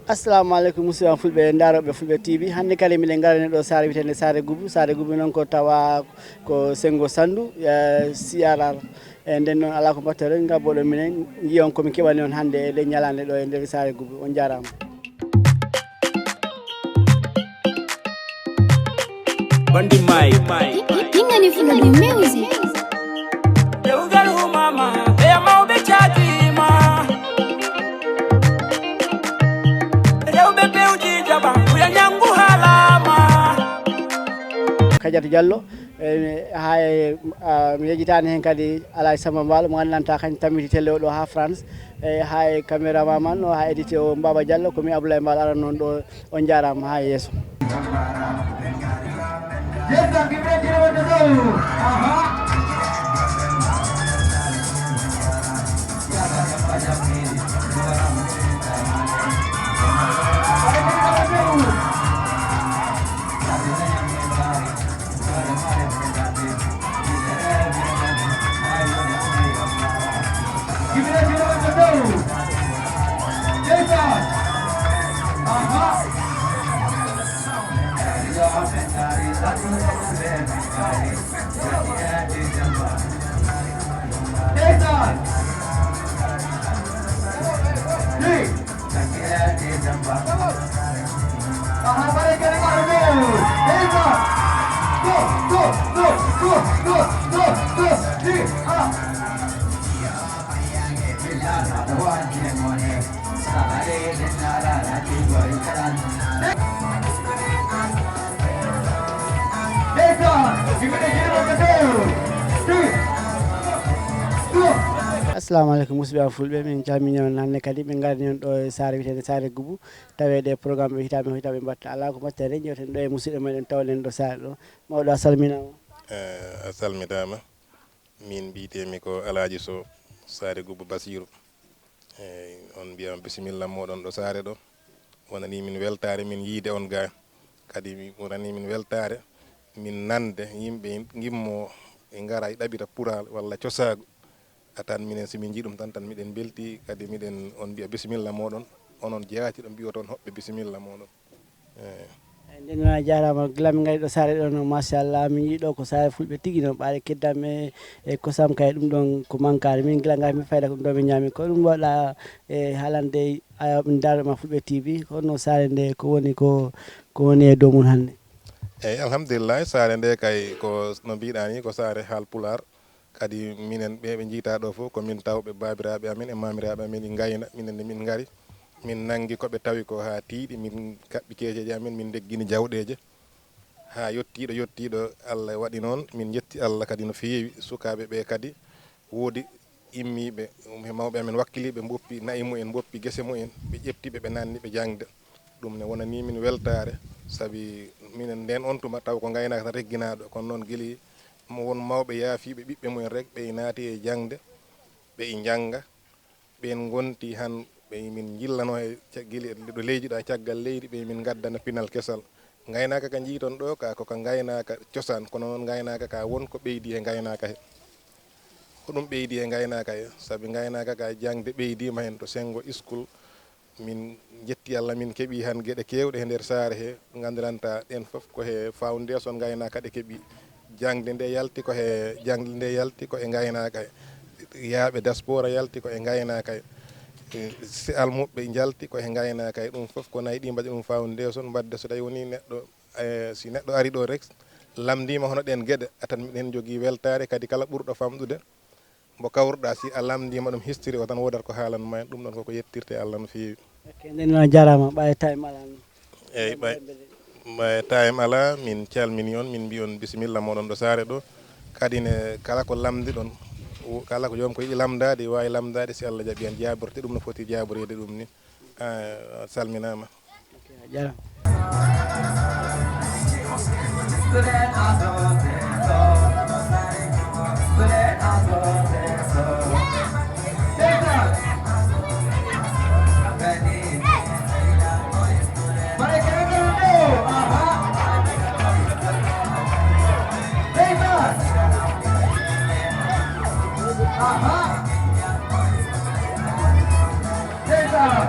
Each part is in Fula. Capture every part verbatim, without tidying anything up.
Assalamu aleykum, musidɓe am fulɓe, ndaarooɓe Fulɓe T V. Hannde kadi miɗen ngarani ɗo saare wiyeteende Saare Gubu. Saare Gubu noon ko tawa ko Senngo Sanndu, eh, C R R. E nden noon, alaa ko mbaɗtoɗen, ngabboɗon minen, njiyon ko min keɓani on hannde e nden ñalaande ɗo e nder Saare Gubu. On njaaraama. Bandi Mike. Ingani Fuladu Music. Dewgal humama, ɓeya mawɓe caatima. Rewɓe pewji jaɓa, wuya ñanngu haalama. Kadiatou Diallo, e, haa e, a, mi yejjitaani heen kadi Alaaji Samba Mbaalo, mo nganndantaa kañum tammiti télé o ɗo haa France, e, haa e caméraman man o, haa édité o Mbaba Diallo, ko mi Abdoulaye Mbaalo arano on ɗo. On njaaraama, haa yeeso. Assalamu aleykum, musidɓe am fulɓe, min calmini on hannde kadi. Min ngarani on ɗo e saare wiyeteende Saare Gubu, taweede e programme ɓe hitaɓe hitaɓe mbatta. Alaa ko mbatten, jewten ɗo e musidɗo meɗen, tawɗen ɗo saare ɗo. Mawɗo, a salminaama. Eh, a salmitaama. Min mbiyetee-mi ko Alaaji Sow, Saare Gubu Basiiru. Eey, on mbiyaama bisimilla mooɗon ɗo saare ɗo. Wonanii min weltaare min yiyde on ga. Kadi mi wonanii min weltaare min nande yimɓe ngimmoo e ngara e ɗaɓita pulaar walla cosaagu. A tan minen, si min njii ɗum tan, tan miɗen mbeltii, kadi miɗen on mbiya bisimilla mooɗon, onon jeyaatiiɓe mbiyoton hoɓɓe bisimilla mooɗon. Eey. Eey, nden noon a jaaraama, gila min ngari ɗo saare ɗo noon, machallah, min njii ɗo ko saare fulɓe tigi noon, ɓaade keddaam e, e kosam kay, ɗum ɗoon ko mankaare. Min gila ngar min fayda ko ɗum ɗo min ñaami. Ko ɗum mbaɗa e haalande aywa min ndaarɗo ma Fulɓe T V, ko honno saare nde ko woni ko, ko woni e dow mum hannde? Eey, alhamdulillahi, saare nde kay ko no mbiɗa ni, ko saare haal pulaar. Kadi minen ɓe ɓe njiytaa ɗo fof ko min tawɓe baabiraaɓe amen e maamiraaɓe amen ɗi ngayna, minen nde min ngari, min nanngi ko ɓe tawi ko haa tiiɗi, min kaɓɓi keeceeje amen, min ndeggini jawɗeeje haa yottii ɗo, yottii ɗo Allah waɗi noon. Min njetti Allah kadi no feewi, sukaaɓe ɓe kadi woodi immiiɓe, um, he mawɓe amen wakkiliiɓe, mboppi na'i mumen, mboppi gese mumen, ɓe ƴefti ɓe, ɓe naatni ɓe jaŋde. Ɗum ne wonanii min weltaare, sabi minen ndeen on tuma taw ko ngaynaaka tan regginaaɗo, kono noon gila mo won mawɓe yaafiiɓe ɓiɓɓe mumen rek, ɓe naati e jaŋde, ɓe njannga, ɓeen ngonti han, ɓe min njillanoo e ca-, gila e ɗo leydi ɗo, caggal leydi, ɓe min ngaddana pinal kesal. Ngaynaaka ka njiyton ɗo ka, ko ka ngaynaaka cosaan, kono noon ngaynaaka ka won ko ɓeydi e ngaynaaka he. Ko ɗum ɓeydi e ngaynaaka he, sabi ngaynaaka ka jaŋde ɓeydiima heen to Senngo School. Min njetti Allah, min keɓii han geɗe keewɗe he nder saare he, nganndiranta ɗeen fof ko he foundation ngaynaaka ɗe keɓi. Jaŋde nde yalti ko he, jaŋde nde yalti ko e ngaynaaka he. Yaaɓe diaspora yalti ko e ngaynaaka he. E, si almuɓɓe njalti ko e ngaynaaka he. Ɗum fof ko nayi ɗi mbaɗi ɗum foundation, mbaɗde so tawi woni neɗɗo, e, si neɗɗo ari ɗo rek, lamndiima hono ɗeen geɗe, a tan miɗen jogii weltaare, kadi kala ɓurɗo famɗude, mbo kawruɗaa, si a lamndiima ɗum history o tan, woodat ko haalan ma en. Ɗum ɗon koko yettirte Allah no feewi. Ok, nden noon a jaaraama, ɓay time alaa noon. Eey, ɓay, ɓay time alaa, min calmini on, min mbi on bisimilla mooɗon ɗo saare ɗo. Kadi ne, kala ko lamndiɗon, wo-, kala ko joom ko yiɗi lamndaade, waawi lamndaade, si Allah jaɓi en jaaborte ɗum no foti jaaboreede ɗum ni. A salminaama. Ok, a jaaraama. Aha. Ndeysaan.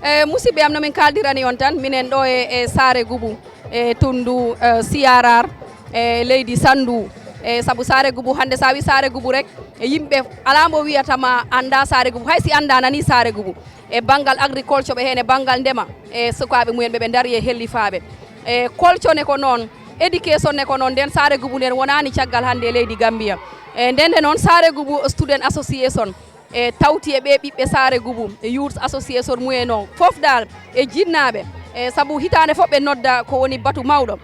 E musidɓe am, no min kaaldirani on tan, minen ɗo e, e Saare Gubu, e tunndu, e, Siyarar, e leydi Sanndu. E sabu Saare Gubu, hannde so a wii Saare Gubu rek, e yimɓe alaa mbo wiyata ma anndaa Saare Gubu. Hay si anndaa nanii Saare Gubu. E banngal agriculture ɓe heen, e banngal ndema, e sukaaɓe mumen ɓe ɓe ndarii e hellifaaɓe. E culture ne ko noon, éducation ne ko noon, nden Saare Gubu nden wonaani caggal hannde e leydi Gambia. E ndende noon Saare Gubu Student Association, e tawti e ɓee ɓiɓɓe Saare Gubu, e Youth Association mumen o, fof daal e jinnaaɓe. E sabu hitaande fof ɓe nodda ko woni batu mawɗo.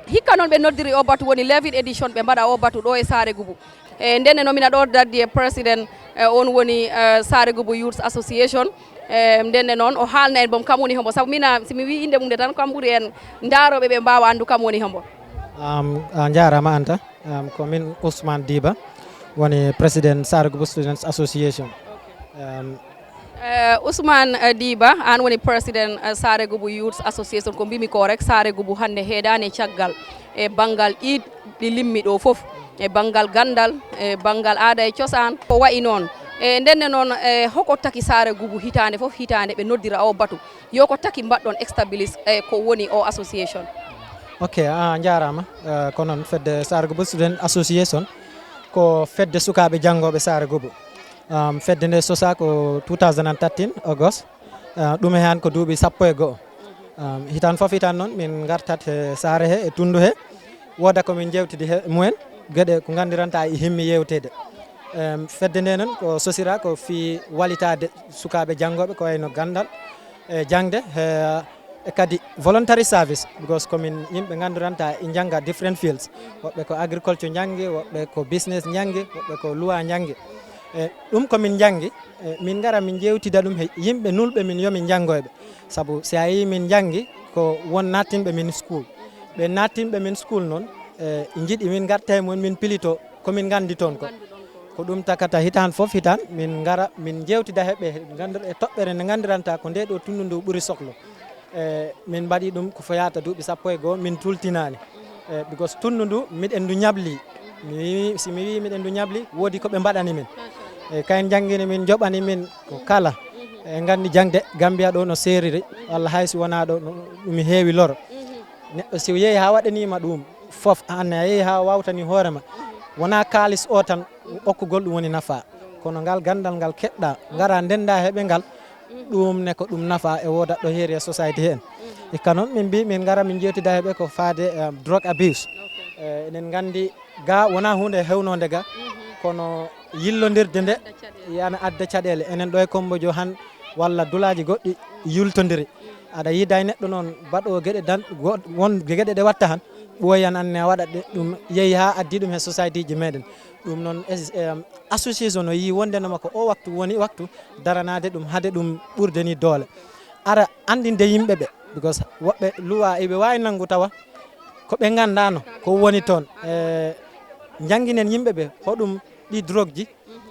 Hikka noon ɓe noddiri o batu, woni eleven edition, ɓe mbaɗa o batu ɗo e Saare Gubu. E ndenne noon mina ɗo dardi e président, e on woni, e, Saare Gubu Youth Association. E ndenne noon o haalna en boom kam woni hombo, sabu mina si mi wii innde mum nde tan kam ɓuri en ndaarooɓe ɓe mbaawa anndu kam woni hombo. Um, a njaaraama Anta. Um, ko min Ousmane Diba, woni président Saare Gubu Students Association. Um, Eh, Ousmane, eh, Diba, aan woni président, eh, Saare Gubu Youth Association. Ko mbimi ko rek, Saare Gubu hannde heedaani e caggal e banngal ɗi, ɗi limmi ɗo fof, e banngal ganndal, e banngal aada e cosaan, ko wayi noon. E ndenne noon, e hoko taki Saare Gubu hitaande fof hitaande ɓe noddira o batu? Yo ko taki mbaɗɗon establish e ko woni o association? Ok, a njaaraama. Eh, ko noon, fedde Saare Gubu Student Association ko fedde sukaaɓe janngooɓe Saare Gubu. Um, fedde nde sosa ko two thousand and thirteen August. Uh, ɗum e han ko duuɓi sappo e go'o. Um, hitan fof hitan noon min ngartat he saare he, e tunndu he, wooda ko min njeewtidi he mumen, geɗe ko nganndiranta e himmi yeewteede. Um, fedde nde noon ko sosira ko fii walitaade sukaaɓe janngooɓe ko wayno ganndal e jaŋde he, e kadi voluntary service, because ko min yimɓe nganndiranta e njannga different fields. Woɓɓe ko agriculture njanngi, woɓɓe ko business njanngi, woɓɓe ko loi njanngi. E ɗum ko min njanngi, e min ngara min njeewtida ɗum he yimɓe nulɓe min yo min njanngoyɓe. Sabu si a yii min njanngi ko won naattinɓe min school. Ɓe naattinɓe min school noon, e njiɗi min ngarta e mumen min pilito ko min nganndi toon ko. Ko ɗum takata hitaan fof hitaan min ngara min njeewtida he ɓe nganndir-, e toɓɓere nde nganndiranta ko nde ɗo tunndu ndu ɓuri soklo. E min mbaɗi ɗum ko foyaata duuɓi sappo e go'o min tultinaani. E because tunndu ndu miɗen ndu ñabli. Mi wii, si mi wii miɗen ndu ñabli, woodi ko ɓe mbaɗani min. E kayen njanngini min, njoɓani min ko kala. E nganndi jaŋde Gambia ɗo no seeriri, walla hay si wonaa ɗo no ɗum heewi loro. Neɗɗo si yehi haa waɗaniima ɗum fof, aan a yehi haa waawtani hoore ma, wonaa kaalis o tan okkugol ɗum woni nafa. Kono ngal ganndal ngal keɓɗa, ngara ndennda he ɓe ngal, ɗum ne ko ɗum nafa e wooda ɗo heeri e society heen. Ikka noon min mbi min ngara min njeewtida he ɓe ko faade, eh, drug abuse. Eh, eɗen nganndi ga wonaa huunde hewnoonde ga, kono yillondirde nde yana adda caɗeele. Enen ɗo e Kommbojo han walla dulaaji goɗɗi yultondiri. Aɗa yiida e neɗɗo noon baɗoowo geɗe dan-, go-, won geɗe ɗe watta han, ɓooyan anne a waɗat ɗe, ɗum yehi haa addi ɗum he society ji meɗen. Ɗum noon es-, em, association o yii wonde no makko o waktu woni waktu daranaade ɗum hade ɗum ɓurde ni doole. Ara anndinde yimɓe ɓe, because woɓɓe luwa iɓe waawi nanngu tawa ko ɓe nganndaano ko woni toon. E, njannginen yimɓe ɓe hoɗum ɗi drogue ji,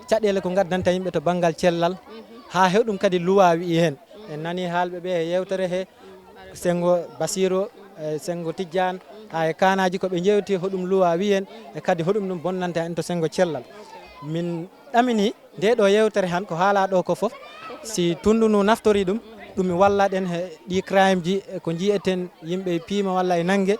caɗeele ko ngaddanta yimɓe to banngal cellal, haa hew ɗum kadi luwa wi'i heen. En nanii haalɓe ɓe he yeewtere he, Senngo Basiiru, e Senngo Tijjaan, haa e kaanaaji ko ɓe njeewti hoɗum luwa wi'i heen, e kadi hoɗum ɗum bonnanta en to senngo cellal. Min ɗamini nde ɗo yeewtere han ko haalaa ɗo ko fof, si tunndu ndu naftori ɗum, ɗum mi walla ɗen he ɗi crime ji, e ko nji'eten yimɓe e piima walla e nannge,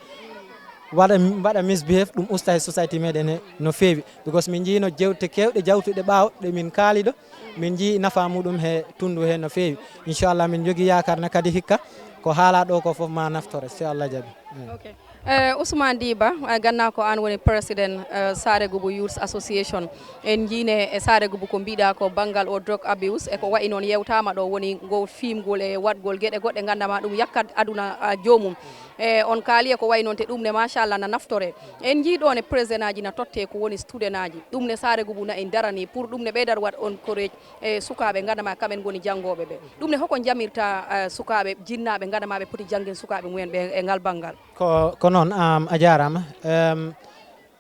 waɗa, waɗa misbehave, ɗum usta he society meɗen he no feewi. Because min njiino jeewte keewɗe jawtuɗe ɓaawo ɗe min kaali ɗo, min njii nafa muɗum he tunndu he no feewi. Inchallah min njogii yaakaar ne kadi hikka ko haalaa ɗo ko fof ma naftore, si Allah jaɓi. Eh. Ok. Eh, Ousmane Diba, eh, ganna ko aan woni président, eh, Saare Gubu Youth Association. En njiine e Saare Gubu ko mbiɗa ko banngal o drug abuse, e ko wayi noon yewtaama ɗo woni ngo fiimgol e waɗgol geɗe goɗɗe ngannda ma ɗum yakkat aduna, ah, joomum. E on kaali e ko wayi noon te ɗum ne machallah na naftore. En njii ɗo ne président aji na totte ko woni student aji. Ɗum ne Saare Gubu na en darani pour ɗum ne ɓeydar waɗ on courage e sukaaɓe ngannda ma kamen ngoni janngooɓe ɓe. Ɗum ne hoko njamirta, eh, sukaaɓe jinnaaɓe ngannda ma ɓe poti janngin sukaaɓe mumen ɓe e ngal banngal? Ko, ko noon, am, a jaaraama. Em,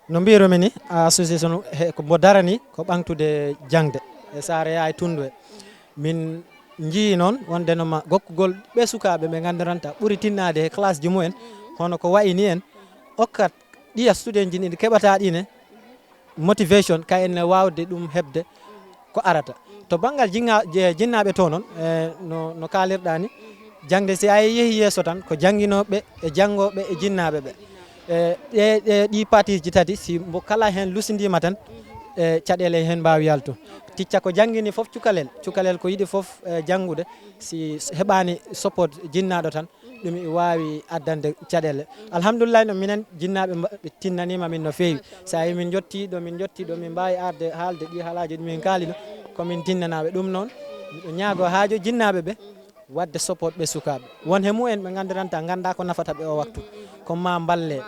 no mbirumi ni, association he, ko mbo darani ko ɓaŋtude jaŋde e Saare yaa e tunndu he. Min njii noon wonde no ma gokkugol ɓe sukaaɓe ɓe nganndiranta ɓuri tinnaade he classe ji mumen, hono ko wayi ni en, okkat ɗiya student ji ɗi keɓata ɗi ne, motivation ka en waawde ɗum heɓde ko arata. To banngal jinga-, je-, jinnaaɓe to noon, e, no, no kaalirɗaa ni, jaŋde si a yehi yeeso tan, ko jannginooɓe e janngooɓe e jinnaaɓe ɓe. E, ɗe, ɗe, ɗi parties ji tati, si mbo kala heen lusindiima tan, e, caɗeele heen mbaawi yaltu. Ticca ko janngini fof cukalel, cukalel ko yiɗi fof, e, janngude, si heɓaani support jinnaaɗo tan, ɗum e waawi addande caɗeele. Alhamdulillahi, no minen jinnaaɓe mba-, ɓe tinnaniima min no feewi. So a yi min njottii ɗo, min njottii ɗo, min mbaawi arde haalde ɗi haalaaji ɗi min kaalino, ko min tinnanaaɓe. Ɗum noon, miɗo ñaagoo haajo jinnaaɓe ɓe, waɗde support ɓe sukaaɓe. Won he mumen ɓe nganndiranta, ngannda ko nafata ɓe o waktu. Ko ma mballe,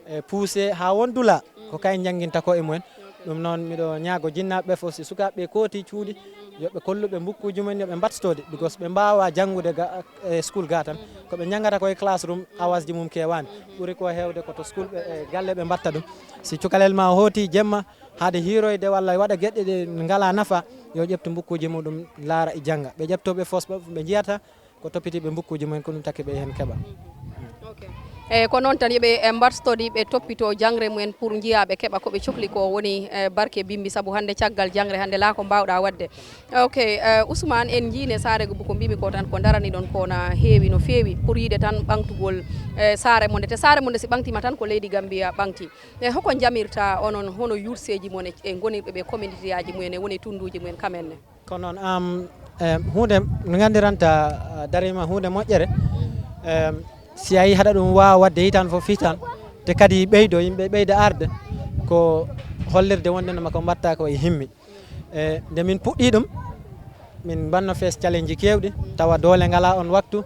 e, puuse haa won dula, ko kay njannginta ko e mumen. Ɗum noon, miɗo ñaago jinnaaɓe ɓe fof, si sukaaɓe ɓe kooti cuuɗi, yo ɓe kollu ɓe mbukkuuji mum, yo ɓe mbattoto ɗi, because ɓe mbaawaa janngude ga, e school ga tan. Ko ɓe njanngata ko e classroom, hours ji mum keewaani. Ɓuri ko heewde ko to school ɓe, e galle ɓe mbatta ɗum. Si cukalel ma hooti jemma, haade hiiroyde walla waɗa geɗe ɗe ngalaa nafa, yo ƴeftu mbukkuuji muɗum, laara e jannga. Ɓe ƴeftooɓe fof, ɓe njiyata ko toppitiiɓe mbukkuuji mumen, ko ɗum taki ɓe heen keɓa. Ok. E, ko noon tan, yo ɓe, e, mbattoɗi, ɓe toppitoo jaŋre mumen pour njiyaa ɓe keɓa ko ɓe cohli ko woni, e, barke bimbi, sabu hannde caggal jaŋre, hannde laa ko mbaawɗaa waɗde. Ok, e, Ousmane, en njii ne Saare Gubu ko mbimi ko tan, ko ndaraniɗon ko na heewi no feewi pour yiɗde tan ɓaŋtugol, e, saare mon nde. Te saare mon nde si ɓaŋtiima tan ko leydi Gambia ɓaŋti. E, hoko njamirta onon hono yurseeji mon e, e ngonirɓe ɓe communauté aji mumen e woni tunnduuji mumen kamen ne? Ko noon, am, em, huunde no nganndiranta, ah, dariima huunde moƴƴere. Em, si a yii haɗa ɗum waawa waɗde hitan fof hitan, te kadi ɓeydo, yimɓe ɓeyda arde, ko hollirde wonde no ma ko mbatta ko e himmi. E, nde min puɗɗi ɗum, min mbanno fees challenge keewɗi, tawa doole ngalaa on waktu,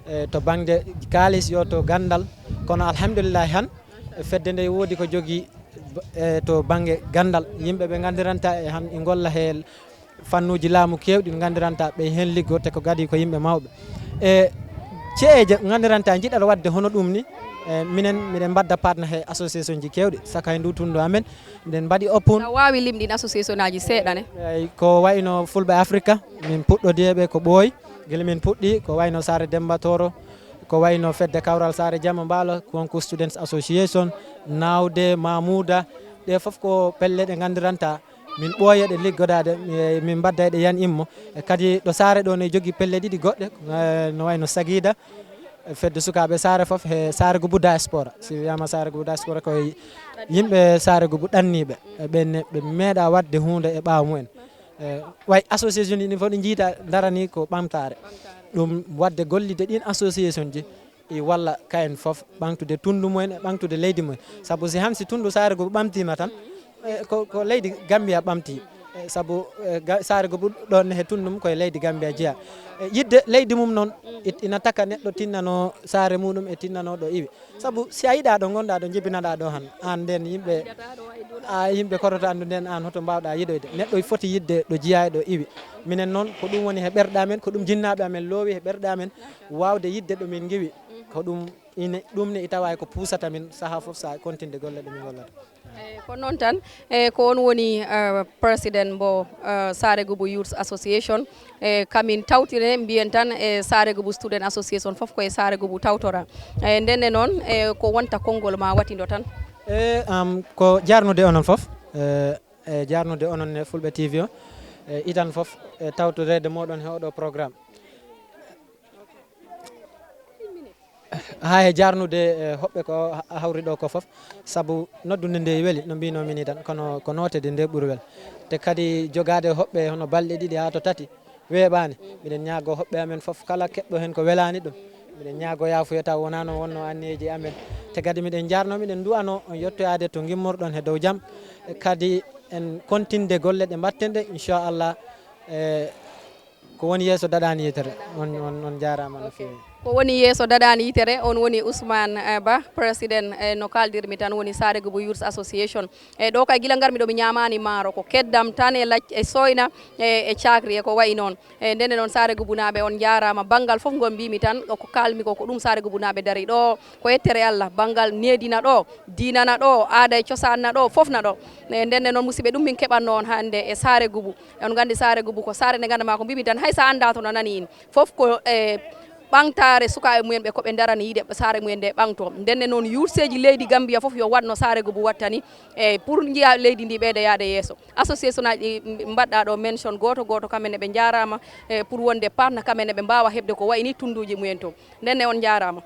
e, to bangde kaalis yo to ganndal. Kono alhamdulillahi han, fedde nde woodi ko jogii, e, to bannge ganndal. Yimɓe ɓe nganndiranta e han, e ngolla he fannuuji laamu keewɗi, nganndiranta ɓe heen liggorte ko gadi ko yimɓe mawɓe. E ceeje nganndiranta njiɗal waɗde hono ɗum ni, e minen miɗen mbadda partner he association ji keewɗi, saka e ndu tundu amen, miɗen mbaɗi open. A waawi limɗin association aji seeɗa ne? Eey, ko wayno Fulɓe Afrika, min puɗɗodii e ɓe ko ɓooyi, gila min puɗɗi, ko wayno Saare Demba Tooro, ko wayno Fedde Kawral Saare Jamma Mbaalo, Konko Students Association, Naawde, Mamuda, ɗe fof ko pelle ɗe nganndiranta min ɓooye ɗe liggodaade, mi-, min mbadda e ɗe yan immo. E kadi ɗo Saare ɗo ne jogii pelle ɗiɗi goɗɗe, eh, no wayno Sagida, e fedde sukaaɓe Saare fof, he Saare Gubu Diaspora. Si wiyaama Saare Gubu Diaspora ko yimɓe Saare Gubu ɗanniiɓe, e ɓen ne ɓe meeɗa waɗde huunde e ɓaawo mumen. E way association ɗi fof ɗi njiita ndarani ko ɓamtaare. Ɗum waɗde gollidde ɗin association ji, e walla kayen fof ɓamtude tunndu mumen e ɓamtude leydi mumen. Sabu si han si tunndu Saare Gubu ɓamtiima tan, e ko, ko leydi Gambia ɓamti. E sabu, e, ga-, Saare Gubu ɗon he tunndu mum koye leydi Gambia jeya. E yiɗde leydi mum noon, it-, ina taka neɗɗo tinnano saare muɗum e tinnano ɗo iwi. Sabu si a yiɗaa ɗo ngonɗaa, ɗo njibinaɗaa ɗo han, aan nden yimɓe, a, yimɓe korota anndu nden aan hoto mbaawɗaa yiɗoyde. Neɗɗo foti yiɗde ɗo jeyaa e ɗo iwi. Minen noon, ko ɗum woni he ɓerɗe amen, ko ɗum jinnaaɓe amen loowi he ɓerɗe amen, waawde yiɗde ɗo min ngiwi. Ko ɗum ine, ɗum ne i tawa ko puusata min sahaa fof sa continde golle ɗe min ngollata. E, ko noon tan, e, ko on woni, eh, president mbo, eh, Saare Gubu Youth Association. E, kamin tawtire mbiyen tan, e, Saare Gubu Student Association fof ko e Saare Gubu tawtora. E, ndenne noon, e, ko wonta konngol ma watindo tan. E, am, ko jarnude onon fof, e, e jarnude onon e Fulɓe T V o, e, itan fof, e, tawtoreede moɗon he oɗo programme. Haa e jarnude, e, hoɓɓe ko ha-, hawri ɗo ko fof, sabu noddude nde weli, no mbino min tan, kono ko nootede nde ɓuri wel. Te kadi jogaade hoɓɓe hono balɗe ɗiɗi haa to tati, weeɓaani. Miɗen ñaago hoɓɓe amen fof, kala keɓɗo heen ko welaani ɗum, miɗen ñaago yaafuya taw wonaa noon wonno anniyeeji amen. Te kadi miɗen jarno, miɗen du'ano on yettoyaade to ngimmorɗon he dow jam. E kadi en kontinde golle ɗe mbatten ɗe, inchallah, e, ko woni yeeso daɗaani yitere. On, on, on jaaraama no feewi. Ko woni yeeso daɗaani yitere, on woni Ousmane, eh, Ba, président, eh, no kaaldirmi tan, woni Saare Gubu Youth Association. E ɗo kay, gila ngarmi ɗo, mi ñaamaani maaro, ko keddam tan e lac-, e sooyna, e, e caakri, e ko wayi noon. E ndenne noon, Saare Gubunaaɓe, on jaaraama. Banngal fof ngol mbimi tan, ko kaalmi ko, ko ɗum Saare Gubunaaɓe dari ɗo, ko yettere Allah. Banngal needi na ɗo, diina na ɗo, aada e cosaan na ɗo, fof na ɗo. E ndenne noon, musidɓe, ɗum min keɓatno on hannde e Saare Gubu. On nganndi Saare Gubu ko saare nde nganndu-maa ko mbimi tan, hay so a anndaa to no nani in. Fof ko, e, Ɓamtaare sukaaɓe mumen ɓe, ko ɓe ndarani yiide saare mumen nde ɓamtoo. Ndenne noon, yurseeji leydi Gambia fof yo waɗ no Saare Gubu wattani, e pour njiya leydi ndi ɓeyda yaade yeeso. Association aji ɗi mbaɗɗa ɗo mention gooto gooto, kamɓe ne ɓe njaaraama, e pour wonde partner, kamɓe ne ɓe mbaawa heɓde ko wayi ni tunnduuji mumen to. Ndenne on njaaraama.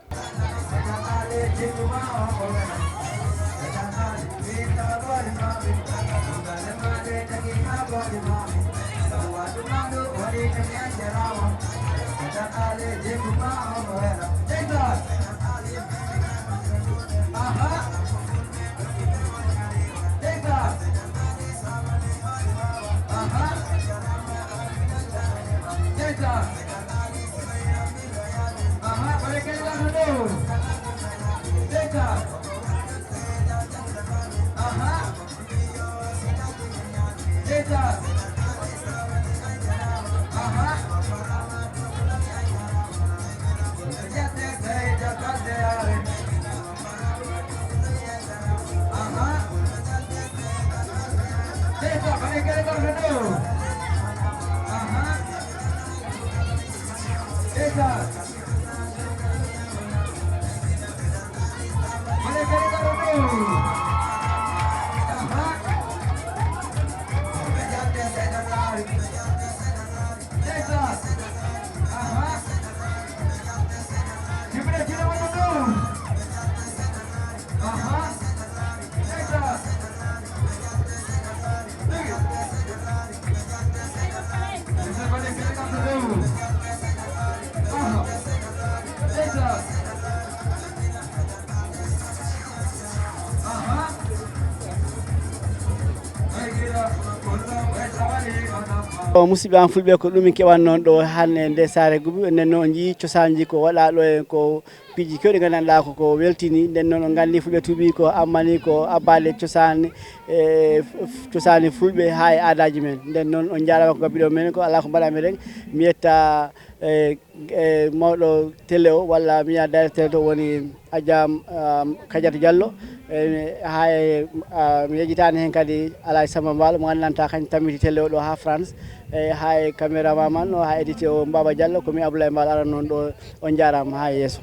O musidɓe am fulɓe, ko ɗum min keɓan noon ɗo hannde nde Saare Gubu. Nden noon, on njii cosaanji ko waɗaa ɗo e ko piiji kewɗi nganndanɗaa ko ko weltini. Nden noon, on nganndi fulɓe tuubi ko ammani ko abbaade cosaan, e cosaani fulɓe haa e aadaaji men. Nden noon, on njaaraama ko gabbiɗo men, ko alaa ko mbaɗa meɗen. Mi yetta e e mawɗo télé o walla mi wiya directeur to woni Adja, um, Kadiata Diallo. E, haa e, uh, mi yejjitaani heen kadi Alaaji Samba Mbaalo mo nganndantaa kañum tammiti télé o ɗo haa France. E, haa e caméraman o, haa édité o Mbaba Diallo, ko mi Abdoulaye Mbaalo aran noon ɗo. On njaaraama, haa e yeeso.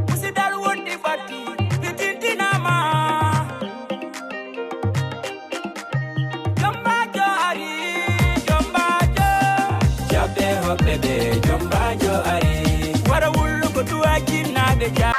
Musidal wondi batti, mi tintinama. Jombajo ari, jombajo. Jabbe hoɓɓe ɓe, jombajo ari. Wara wullugo tuwa jinnaɓe ja.